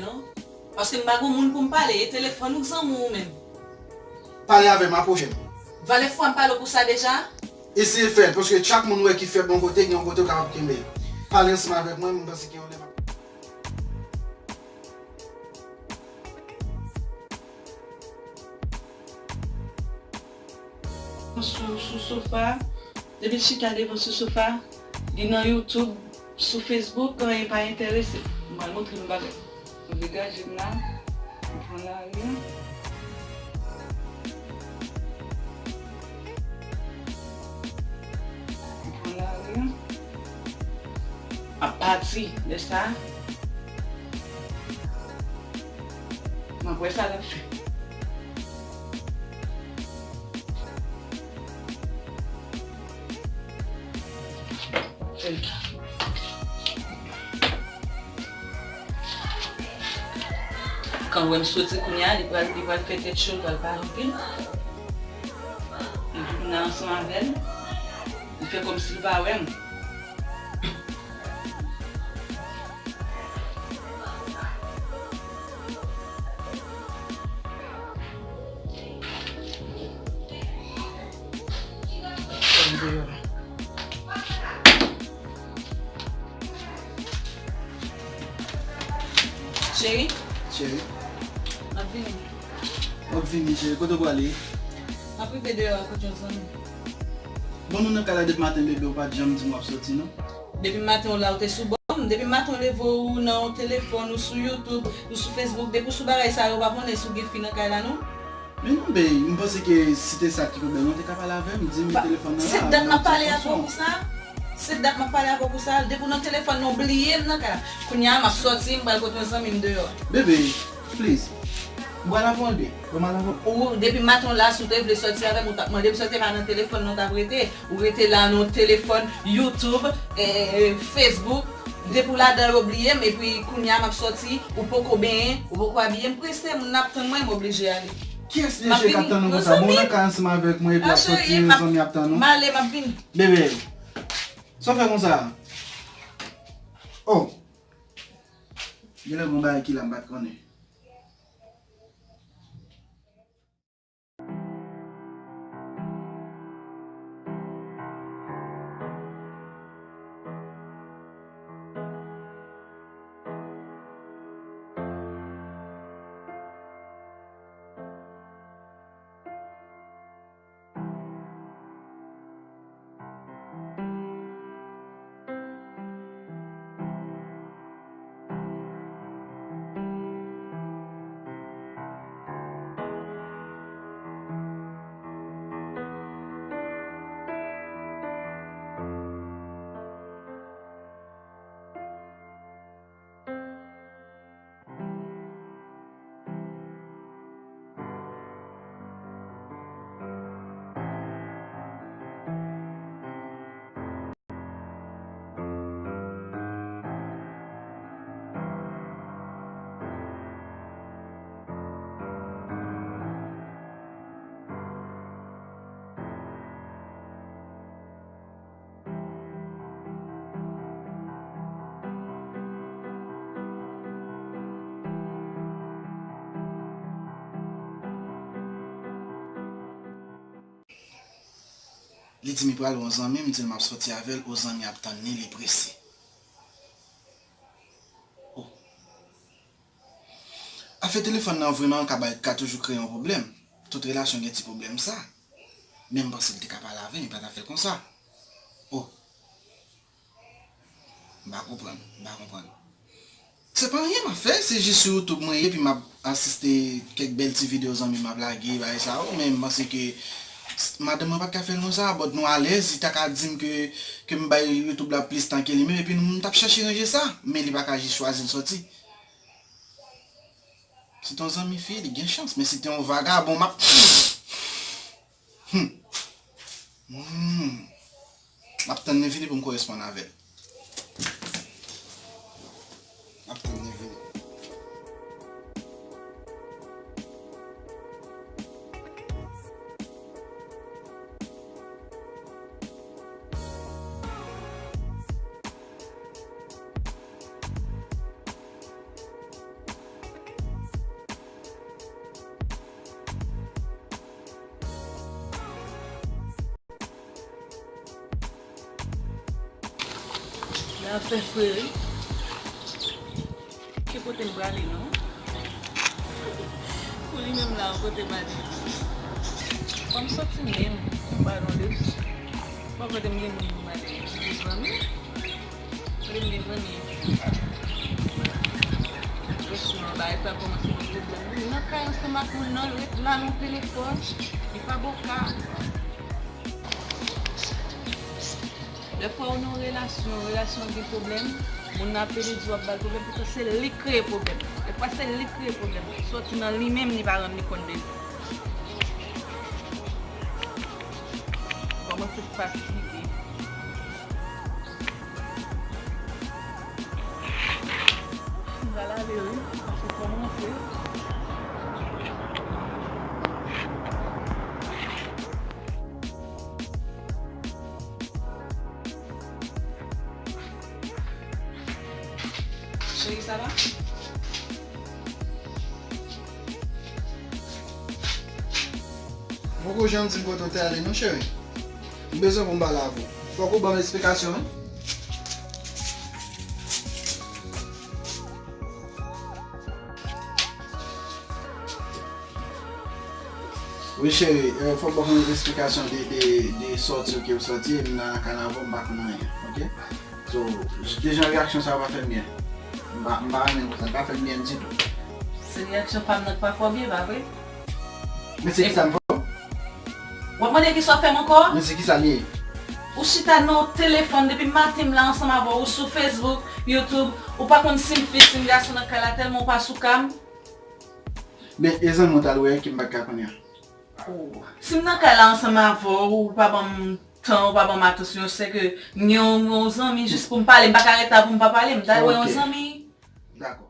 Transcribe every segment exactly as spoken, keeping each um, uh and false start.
non. Paske m pa gen moun pou m pale, e telefòn ou k zanmi w menm. Pale avè m, apwoche m. Valè fwa m pale w pou sa deja? Eseye fè l, paske chak moun ou wè ki fèb yon kote, gen yon kote ou kapab kenbe l. Pale ansanm avèk mwen, m panse gen yon lè m ap sou, sou sofa, depi l chita devan sou sofa, li nan YouTube, sou Facebook, anyen pa enterese l. M pral montre nou bagay. Degaje m la. M pran lari an. M pran lari an. M ap pati de sa. M ap wè sa l ap fè. Kan l wè m soti kounye a, li pral, li pral fè tèt cho, li pral pale anpil. Epi m nan ansanm avè l, li fè kòmsi l pa wè m. Cheri. Cheri. M ap vini. W ap vini, cheri. Kote w prale? M ap rive deyò a kot yon zanmi. Bon, nou nan kay la depi maten, bebe, ou pa t janm di m w ap soti, non? Depi maten w la, ou te sou bò m. Depi maten w leve, ou nan yon telefòn, ou sou YouTube, ou sou Facebook. Depi w sou bagay sa yo, ou pa konnen si w gen fi nan kay la, non? Men non, bey, m panse ke si te sa ki pwoblèm nan, ou te ka pale avè m, di m telefòn nan la, se dat m ap pale avè w pou sa. Se dat m ap pale avè w pou sa. Depi w nan telefòn nan, ou bliye m nan kay la. Kounye a, m ap sòti, m pral kot yon zanmi m deyò. Bebe, please. Ou pral avè w, bebe. Ou pral avè w. Ou, depi maten w la, si w te vle sòti avè m, ou t ap mande m si w te ka nan telefòn nan, w t ap rete. Ou rete la nan telefòn, YouTube, eh, Facebook. Depi w ladan yo bliye m, epi kounye a m ap sòti, ou poko benyen, ou poko abiye, m prese, moun nan ap tann mwen, m oblije ale. Kiyès mesye k ap tann ou konsa? Bon, ou nan kay ansanm avèk mwen, epi w ap sòti, yon zanmi ap tann ou. M ale, m ap vini. Bebe, sa w fè konsa? Oh! Genlè gon bagay ki la m pa t konnen. Li di m li pral wè yon zanmi, m di l m ap sòti avè l, yon zanmi ap tann li, li prese. Oh. Afè telefòn nan vrèman ka bay, ka toujou kreye yon pwoblèm. Tout relasyon gen ti pwoblèm sa. Men m panse l te ka pale avè m, li pa ta fè l konsa. Oh. M pa konprann, m pa konprann. Se pa anyen m ap fè, se jis sou YouTube mwen ye, epi m ap asiste kèk bèl ti videyo zanmi m ap lage, bagay sa yo, men m panse ke s-, madanm mwen pa t ka fè l konsa, but nou alèz, li ta ka di m ke, ke m bay YouTube la plis tan ke li menm, epi nou, m t ap chèche ranje sa, men li pa ka jis chwazi l sòti. Si te yon zanmi fi, li gen chans, men si te yon vagabon, m ap Hmm. Hmm. M ap tann li vini pou m koresponn avè l. M ap tann li vini. Ap fè fre wi. Ki kote m prale non? Pou li menm la, yon kote m ale. Fò m soti menm, m pa nan lè. Fò kote m gen moun pou m ale. M gen zanmi. Kote m gen zanmi. Franchman, bagay sa kòmanse ban pwoblèm. Moun nan kay ansanm ak moun nan, l ret la nan telefòn. Li pa ba w ka. Dèfwa ou nan relasyon, relasyon an gen pwoblèm, moun nan ap pede di w ap ba l pwoblèm, poutan se li k kreye pwoblèm. Dèfwa se li k kreye pwoblèm. Soti nan li menm, li pa rann li kont de li. Kòmanse fatige. M pral ale wi, paske kòmanse. Cheri, sa va? Ou poko janm di m kote w te ale non, cheri. M bezwen pou m pale avè w. Fòk ou ban m esplikasyon wi. Wi cheri, eh, fòk ba mwen esplikasyon de, de, de sòti ke w sòti, e m nan kay la avè w, m pa konn anyen, oke? So, ki jan reyaksyon sa yo pa fè m byen? M pa, m pa renmen konsa, li pa fè m byen ditou. Se reyaksyon pa m nan k pa fè w byen, pa vre? Men se kisa m fè w? W ap mande kisa w fè m ankò? Men se kisa l ye? Ou chita nan telefòn depi maten m la ansanm avè w, ou sou Facebook, YouTube, ou pa konn si m fi, si m gason nan kay la, tèlman ou pa sou ka m. Men, e zanmi w t al wè ki m pa t ka konnen an. Oh. Si m nan kay la ansanm avè w, ou pa ban m tan, ou pa ban m atansyon, se ke m gen yon, yon zanmi jis pou m pale, m pa ka ret la pou m pa pale, m t al wè yon zanmi. Dakò.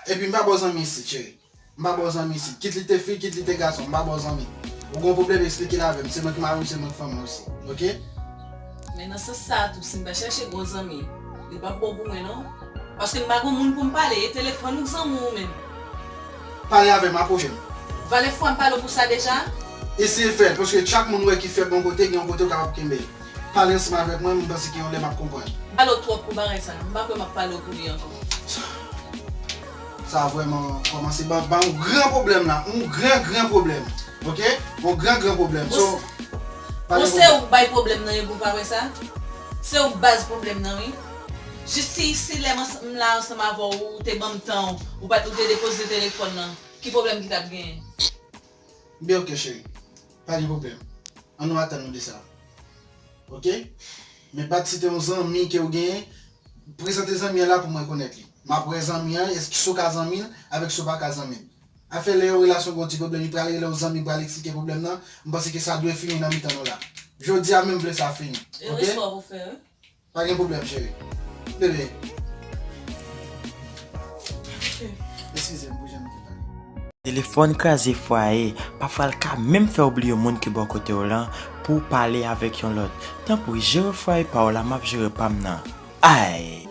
Epi m pa ba w zanmi isit, cheri. M pa ba w zanmi isit. Kit li te fi, kit li te gason, m pa ba w zanmi. Ou gen yon pwoblèm, eksplike l avè m. Se mwen ki mari w, se mwen ki fanmi w osi. Oke? Men nan sans sa a tou, si m ta chèche gwo zanmi, li p ap bon pou mwen non. Paske m pa gen moun pou m pale, e telefòn ou zanmi w menm. Pale avè m, apwoche m. Valè fwa m pale w pou sa deja? Eseye fè l, paske chak moun ou wè ki fèb yon kote, gen yon kote ou kapab kenbe l. Pale ansanm avèk mwen, m panse ke yon lè m ap konprann. M pale w twòp pou bagay sa, m pa kwè m ap pale w pou li ankò. Sa vrèman kòmanse ban, ban yon gran pwoblèm la, yon gran, gran pwoblèm. Oke? Yon gran, gran pwoblèm. So, pale pou mwen. Bon, se ou k bay pwoblèm nan wi, pou pa wè sa. Se ou k baz pwoblèm nan wi. Jis si, si lè m ans-, m la ansanm avè w, ou te ban m tan w, ou pa t, ou te depoze telefòn nan, ki pwoblèm ki t ap genyen? Byen, oke, cheri. Pa gen pwoblèm. Ann nou atann nou de sa. Oke? Men pa t si te yon zanmi ke w genyen, prezante zanmi an la pou mwen konèt li. M ap wè zanmi an, èske si w ka zanmi l, avèk si w pa ka zanmi l. Afè lè yon relasyon gen yon ti pwoblèm, li pral rele yon zanmi, pral eksplike pwoblèm nan, m panse ke sa dwe fini nan mitan nou la. Jodi a menm m vle sa fini. E oke? Respè w pou fè, wi. Pa gen pwoblèm, cheri. Bebe. Eskize m pou jan m te pale. Telefòn kraze fwaye, pafwa l ka menm fè w bliye moun ki bò kote w lan pou w pale avèk yon lòt. Tanpri, jere fwaye pa w la, m ap jere pa m nan. Ay!